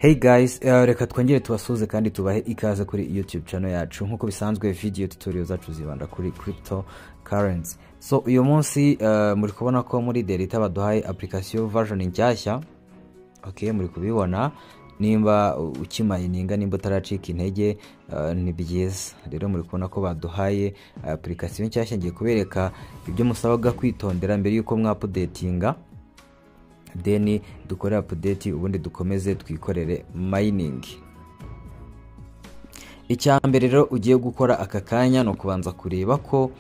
Hey guys, reka twongere tubasuhuze kandi tubahe ikaze kuri YouTube channel yacu. Nk'uko bisanzwe, video tutorial zacu zibanda kuri crypto currency. So uyu munsi muri kubona ko muri Delta baduhaye application version nshyashya. Okay, muri kubibona. Nimba ukimininga, nimba utaracika intege, ni byiza. Rero muri kubona ko baduhaye application nshyashya. Ngiye kubereka ibyo musabaga kwitondera mbere yuko mwaupdatinga, then dukore update, ubundi dukomeze twikorere mining. Icya mbere rero ugiye gukora aka kanya ni ukubanza kureba ko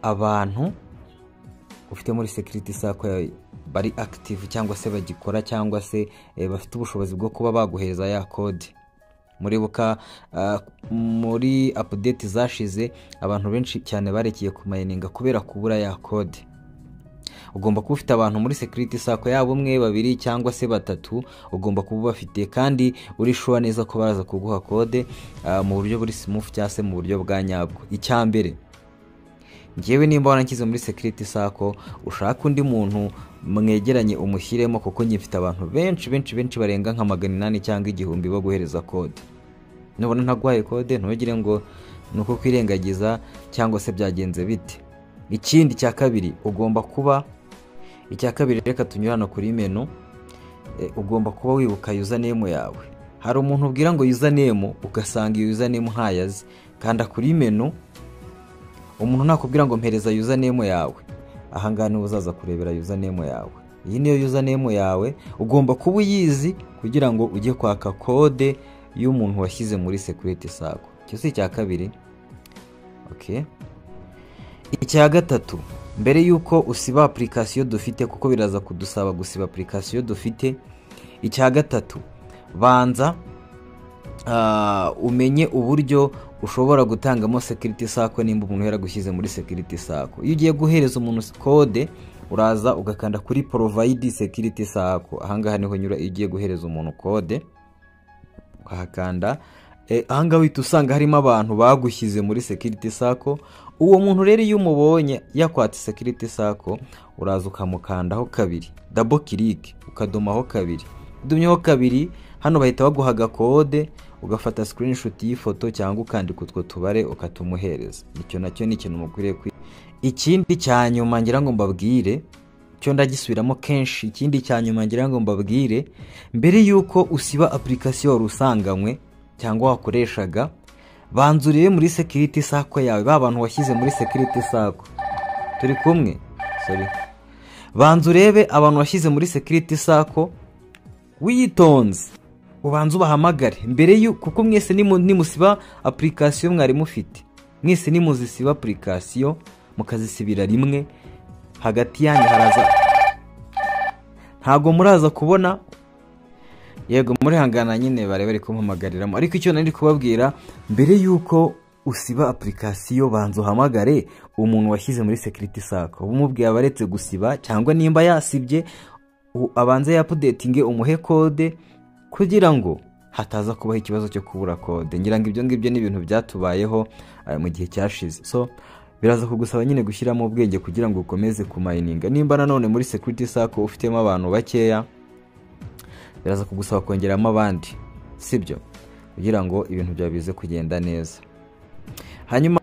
abantu ufite muri security circle yawe bari active, cyangwa se bagikora, cyangwa se bafite ubushobozi bwo kuba baguhereza ya code. Muribuka muri update zashize abantu benshi cyane barekeye kumininga kubera kubura ya code. Ugomba kuba ufite abantu muri security circle, yaba umwe, babiri cyangwa se batatu. Ugomba kuba ubafite kandi uri sure neza ko baraza kuguha code mu buryo buri smooth cyangwa se mu buryo bwa nyabwo. Icya mbere, ngewe nimba waranshyize muri security circle, ushaka undi muntu mwegeranye umushyiremo, kuko njye mfite abantu benshi benshi benshi barenga nka 800 cyangwa 1000 bo guhereza code. Nubona ntaguhaye code, ntugire ngo ni uko kwirengagiza cyangwa se byagenze bite. Ikindi cya kabiri ugomba kuba, icya kabiri, reka tunyure hano kuri menu. Ugomba kuba wibuka username yawe. Hari umuntu ubwira ngo username, ugasanga iyo username ntayazi. Kanda kuri menu. Umuntu nakubwira ngo mpereza username yawe, ahangaha niho uzaza kurebera username yawe. Iyi niyo username yawe, ugomba kuba uyizi kugira ngo ujye kwaka code y'umuntu washyize muri security circle. Icyo si icya kabiri? Okay. Icya gatatu, mbere y'uko usiba application dufite, kuko biraza kudusaba gusiba application dufite, icya gatatu, banza umenye uburyo ushobora gutangamo security circle nimba umuntu yaragushyize muri security circle. Iyo ugiye guhereza umuntu code, uraza ugakanda kuri provide security circle. Ahangaha niho nyura iyo ugiye guhereza umuntu code, ukahakanda. Ahangaha uhita usanga harimo abantu bagushyize muri security circle. Uwo muntu rero iyo umubonye yakwatse security circle, uraza ukamukandaho kabiri, double click, ukadomaho kabiri. Udomyeho kabiri, hano bahita baguha agakode, ugafata screenshot y'ifoto cyangwa ukandika utwo tubare ukatumuhereza. Icyo nacyo ni ikintu mukwiriye kwi. Ikindi cya nyuma ngira ngo mbabwire, cyo ndagisubiramo kenshi, ikindi cya nyuma ngira ngo mbabwire, mbere y'uko usiba application wari usanganywe cyangwa wakoreshaga, banza urebe muri security circle yawe, ba bantu washyize muri security circle. Turi kumwe? Sorry. Banza urebe abantu washyize muri security circle witonze, ubanza ubahamagare mbere y'u kuko mwese nimusiba application mwari mufite, mwese nimuzisiba application mukazisibira rimwe, hagati yanyu haraza, ntabwo muraza kubona. Yego, muri hangana nyine bari bari kumpamagariramo. Ariko icyo nari kubabwira, mbere y'uko usiba application, banza uhamagare umuntu washyize muri security circle, umubwiye abaretse gusiba, cyangwa nimba yasibye abanze yaupdatinge, umuhe code kugira ngo hataza kubaho ikibazo cyo kubura code. Ngira ngo ibyo ngibyo ni ibintu byatubayeho mu gihe cyashize. So biraza kugusaba nyine gushyiramo ubwenge kugira ngo ukomeze kumininga. Nimba nanone muri security circle ufitemo abantu bakeya, biraza kugusaba kongeramo abandi, sibyo, kugira ngo ibintu byawe bize kugenda neza. Hanyuma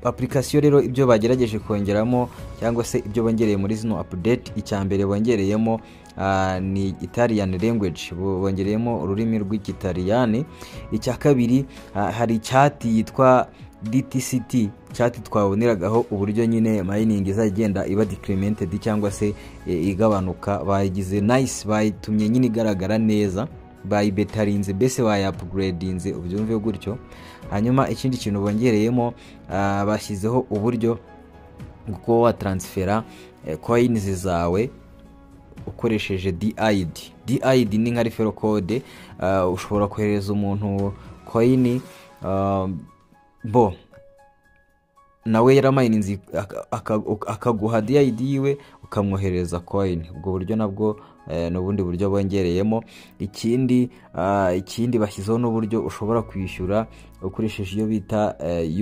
application rero, ibyo bagerageje kongeramo cyangwa se ibyo bongereye muri zino update, icya mbere bongereyemo ni Italian language, bongereyemo ururimi rw'Ikitaliyani. Icya kabiri, hari chart yitwa DTCT chart twaboneragaho uburyo nyine mining izajya igenda iba decremented cyangwa se igabanuka. Bayigize nice, bayitumye nyine igaragara neza, bayibetterinze, mbese bayaupgradinze, ubyumve gutyo. Hanyuma ikindi kintu bongereyemo, bashyizeho uburyo bwo kuba watransfera coins zawe ukoresheje DID. DID ni nka referral code. Ushobora kohereza umuntu coin, bo nawe yaramininze, akaguha DID yiwe, ukamwohereza coin. Ubwo buryo nabwo ni ubundi buryo bongereyemo. Ikindi bashyizeho n'uburyo ushobora kwishyura ukoresheje iyo bita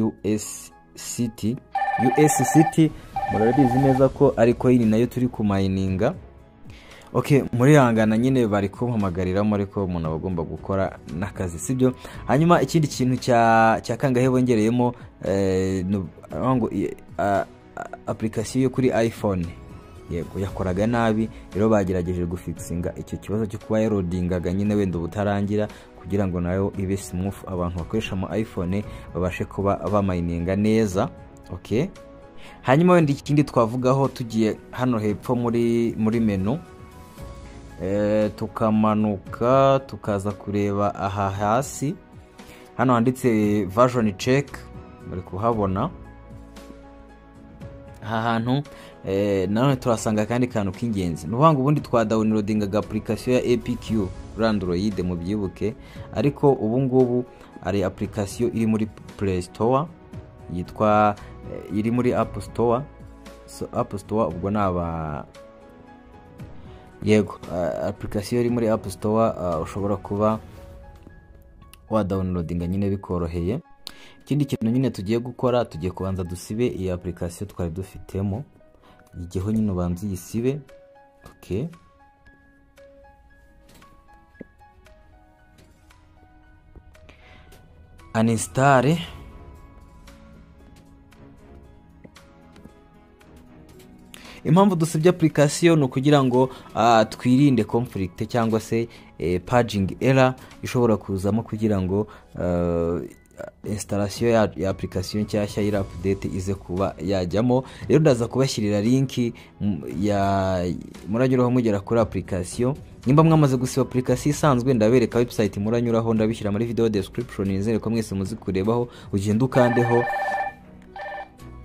USCT. USCT murabizi neza ko ari coin nayo turi kumininga. Okay, muri hangana nyine bari kumpamagariramo, ariko umuntu aba agomba gukora n'akazi, sibyo? Hanyuma ikindi kintu cya kangahe bongereyemo, ngo application yo kuri iPhone yego yakoraga nabi, rero bagerageje gufixinga icyo kibazo cyo kuba yarodingaga nyine wenda ubutarangira, kugira ngo nayo ibe smooth, abantu bakoresha ama iPhone babashe kuba bamayininga neza. Okay, hanyuma wenda ikindi twavugaho, tugiye hano hepfo muri menu, tukamanuka tukaza kureba aha hasi, hano handitse version check, muri kuhabona aha hantu. Nanone turasanga akandi kantu k'ingenzi. Ni ukuvuga ngo ubundi twa downloadingaga application ya APQ kuri Android, mubyibuke, ariko ubu ngubu hari application iri muri Play Store yitwa, iri muri App Store. So App Store ubwo naba yego, application iri muri App Store, ushobora kuba wa downloadinga nyine bikoroheye. Ikindi kintu nyine tugiye gukora, tugiye kubanza dusibe iyi application twari dufitemo, igiho nyine ubanza uyisibe. Okay, uninstall. Impamvu dusibye application ni ukugira ngo twirinde conflict cyangwa se paging error ishobora kuzamo, kugira ngo installation ya application nshyashya iri update ize kuba yajyamo. Rero ndaza kubashyirira link ya muranyuraho mugera kuri application. Nimba mwamaze gusiba application isanzwe, ndabereka website muranyuraho, ndabishyira muri video description, nizere ko mwese muzi kurebaho, ugenda ukandeho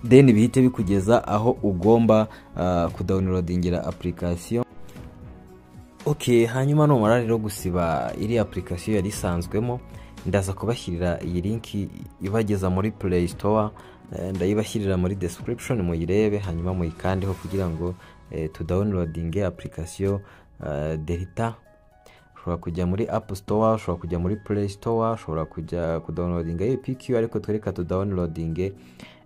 then bihite bikugeza aho ugomba kudownloadingira application. Okay, hanyuma numara rero gusiba iri application yari isanzwemo, ndaza kubashyirira iyi link ibageza muri Play Store, ndayibashyirira muri description muyirebe, hanyuma muyikandeho kugira ngo tudownloadinge application Delta. Ushobora kujya muri App Store, ushobora kujya muri Play Store, ushobora kujya kudownloadinga APQ, ariko twereka tudownloadinge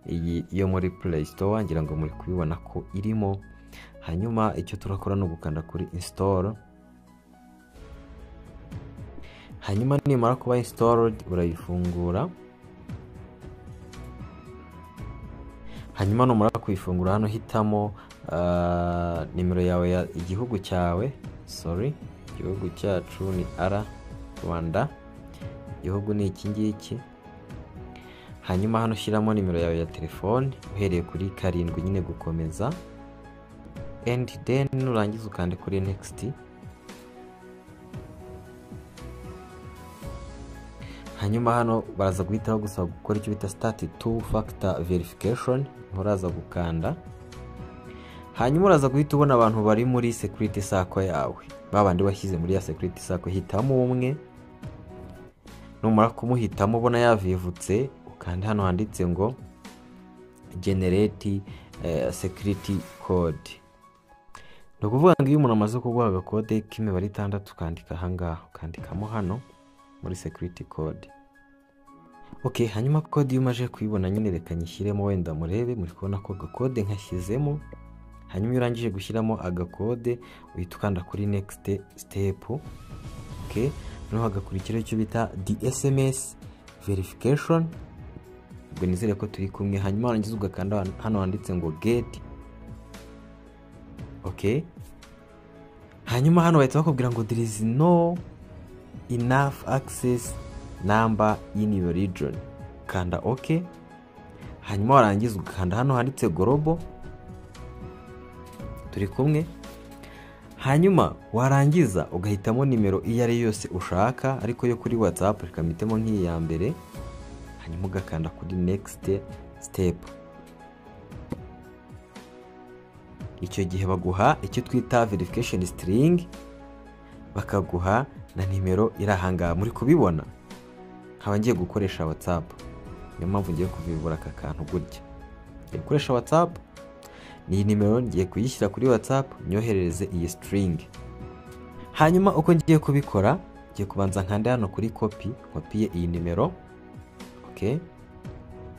iyi yo muri Play Store, ngira ngo muri kubibona ko irimo. Hanyuma icyo turakora no gukanda kuri install, hanyuma nimara kuba installed urayifungura. Hanyuma numara kuyifungura, hano hitamo nimero yawe ya igihugu cyawe, sorry, igihugu cyacu ni R Rwanda, igihugu ni iki ngiki. Hanyuma hano ushyiramo nimero yawe ya telefone uhereye kuri 7 nyine gukomeza, and then nurangiza ukande kuri next. Hanyuma hano baraza guhitaho gusa gukora icyo bita start two factor verification, uraza gukanda. Hanyuma uraza guhita ubona abantu bari muri security circle yawe, babandi washyize muri ya security circle, hitamo umwe. Numara kumuhitamo ubona yavivutse, ukanda hano handitse ngo generate security code. Ni ukuvuga ngo iyo umuntu amaze kuguha agakode k'imibare 6, ukandika aha ngaha, ukandikamo hano muri security code. Okay, hanyuma code iyo umaze kuyibona nyine reka nyishyiremo, wenda murebe, muri kubona ko agakode nkashyizemo. Hanyuma iyo urangije gushyiramo agakode uhita ukanda kuri next step. Okay, noneho hagakurikiraho icyo bita DSMS verification, ubwo nizere ko turi kumwe. Hanyuma warangiza ugakanda hano handitse ngo get. Okay, hanyuma hano bahita bakubwira ngo there is no enough access number in your region, kanda okay. Hanyuma warangiza ugakanda hano handitse global, turi kumwe. Hanyuma warangiza ugahitamo nimero iyo ari yose ushaka, ariko yo kuri WhatsApp reka mpitemo nk'iyi ya mbere. Hanyuma ugakanda kuri next step. Icyo gihe baguha icyo twita verification string, bakaguha na nimero iri aha ngaha, muri kubibona. Nkaba ngiye gukoresha WhatsApp, niyo mpamvu ngiye kuvivura aka kantu gutya. Ngiye gukoresha WhatsApp, ni nimero ngiye kuyishyira kuri WhatsApp nyoherereze iyi string. Hanyuma uko ngiye kubikora, ngiye kubanza nkande hano kuri copy, kopiye iyi nimero. Okay,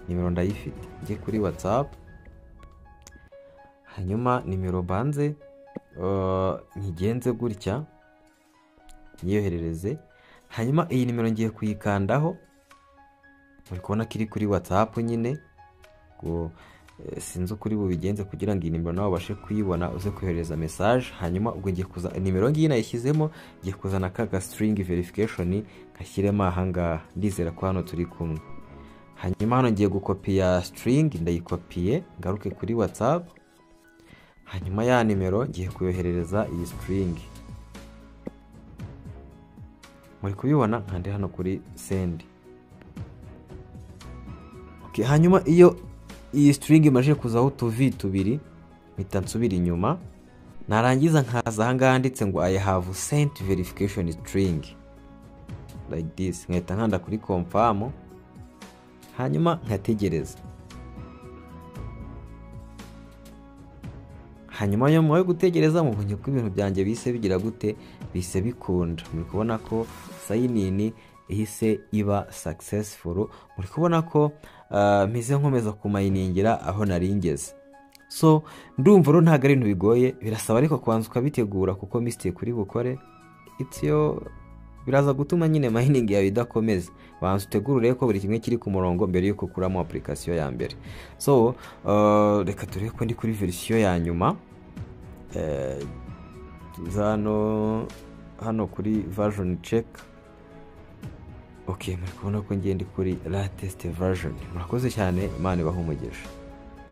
nimero ndayifite, ngiye kuri WhatsApp, hanyuma nimero banze Nkigenze gutya nyiyoherereze. Hanyuma iyi nimero ngiye kuyikandaho, muri kubona ko iri kuri WhatsApp nyine, ngo sinzi ukuri bubigenze kugira ngo iyi nimero nawe ubashe kuyibona uze kohereza message. Hanyuma ubwo ngiye kuza, nimero ngiyi nayishyizemo, ngiye kuzana ka string verification nkashyiremo aha ngaha. Ndizera ko hano turi kumwe. Hanyuma hano ngiye gukopiya string, ndayikopiye ngaruke kuri WhatsApp. Hanyuma ya nimero ngiye kuyoherereza iyi string, muri kubibona, nkande hano kuri send. Okay, hanyuma iyo iyi string imaze kuzaho utuvi tubiri, mpita nsubira inyuma, narangiza nkaza aha ngaha handitse ngo "I have sent verification string" like this, nkahita nkanda kuri confirm, hanyuma nkategereza. Hanyuma nyuma yo gutegereza, mubonye ko ibintu byanjye bise bigira gute? Bise bikunda. Muri kubona ko sign in ihise iba successful. Muri kubona ko mpize nkomeza kumayiningira aho nari ngeze. So ndumva rero ntabwo ari ibintu bigoye, birasaba ariko kubanza ukabitegura, kuko mistake uri bukore it's yo biraza gutuma nyine mining yawe idakomeza. Banza utegure ko buri kimwe kiri ku murongo mbere yuko ukuramo application ya mbere. So reka turebe ko ndi kuri version ya nyuma. Tuza hano kuri version check. Okay, muri kubona ko ngiye ndi kuri latest version. Murakoze cyane, Imana ibahe umugisha.